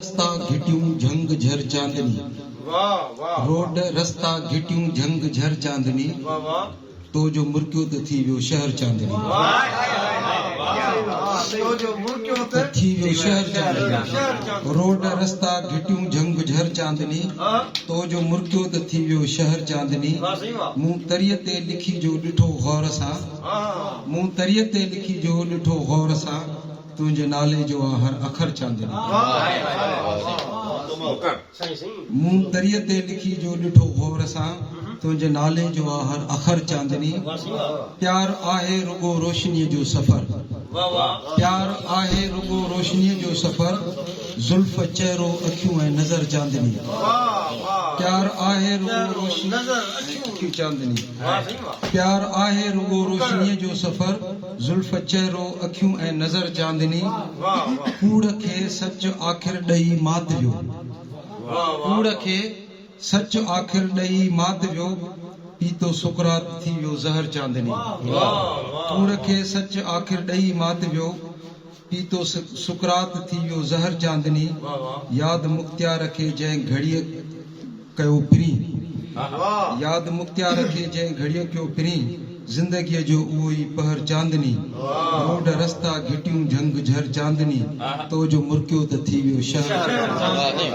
رستا گهٽيون جهنگ جهر چاندني. روڊ رستا گهٽيون جهنگ جهر چاندني. تو جو مرڪيو ته ٿي ويو شهر چاندني. ته ٿي ويو شهر چاندني. روڊ رستا گهٽيون جهنگ جهر چاندني. تو جو مرڪيو ته ٿي ويو شهر چاندني. مون تريء تي لکي جو ڏٺو غور سان. مون تريء تي لکي جو ڏٺو غور سان. تنهنجي نالي جو آ هر اکر چاندني. مون تريء تي لکي جو ڏٺو غور سان تنهنجي نالي جو آ هر اکر چاندني. پيار آهي رڳو روشنيء جو سفر. پيار آهي رڳو روشنيء جو سفر زلف چهرو اکيون ۽ نظر چاندني. پيار آهي رڳو روشني ۽ اکيون چاندني. پيار آهي رڳو روشنيء جو سفر. زلف چهرو اکيون ۽ نظر چاندني. ڪوڙ کي سچ آخر ڏئي مات ويو. ڪوڙ کي سچ آخر ڏئي مات ويو. پيتو سقراط ٿي ويو زهر چاندني. ڪوڙ کي سچ آخر ڏئي مات ويو. پيتو سقراط ٿي ويو زهر چاندني. ياد مختيار کي جنهن گهڙيء ڪيو پرين. ياد مختيار کي جنهن گهڙيء ڪيو پرين. زندگيء جو اهو ئي پهر چاندني. روڊ رستا گهٽيون جهنگ جهر چاندني. تو جو مرڪيو ته ٿي ويو شهر چاندني.